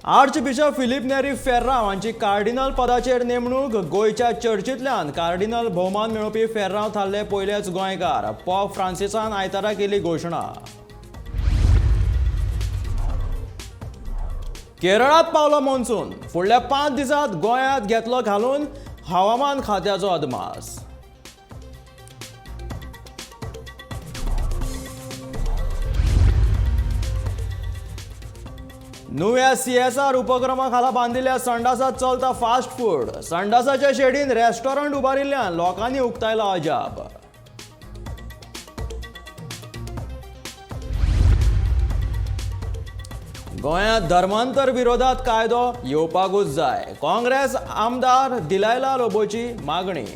Archbishop Filipe Neri Ferrao हांची cardinal पदाचेर नेमणूक. गोंयच्या चर्चींतल्यान कार्डिनल भोवमान मेळोवपी फेर्रांव थारले पयलेच गोंयकार. पॉप फ्रांसिसान आयतारा केली घोशणा. केरळांत पावलो मॉन्सून. फुडल्या 5 दिसांत गोंयांत घेतलो घालून हवामान खात्याचो अदमास. नुव्या CSR उपक्रमा खाला बांदिल्ल्या संडासात चलता फास्ट फूड. संडासाच्या शेडीन रेस्टॉरंट उबारिल्ल्यान लोकांनी उक्तायला अजाप. गोंयांत धर्मांतर विरोधात कायदो येवपाकूच जाय. काँग्रेस आमदार दिलायला लोबोची मागणी.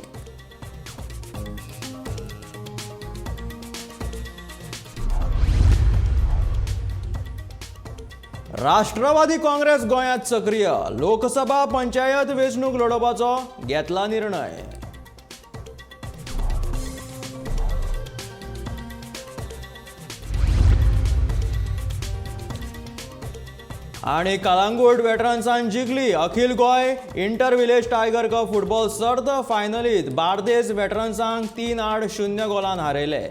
राष्ट्रवादी काँग्रेस गोंयांत सक्रिय. लोकसभा पंचायत वेंचणूक लढोवपाचो घेतला निर्णय. आनी कलांगूट वेटरन्सान जिखली अखिल Goa inter village tiger cup football सर्त. फायनलीत बार्देस वेटरन्सांक 3-0 गोलान हारयले.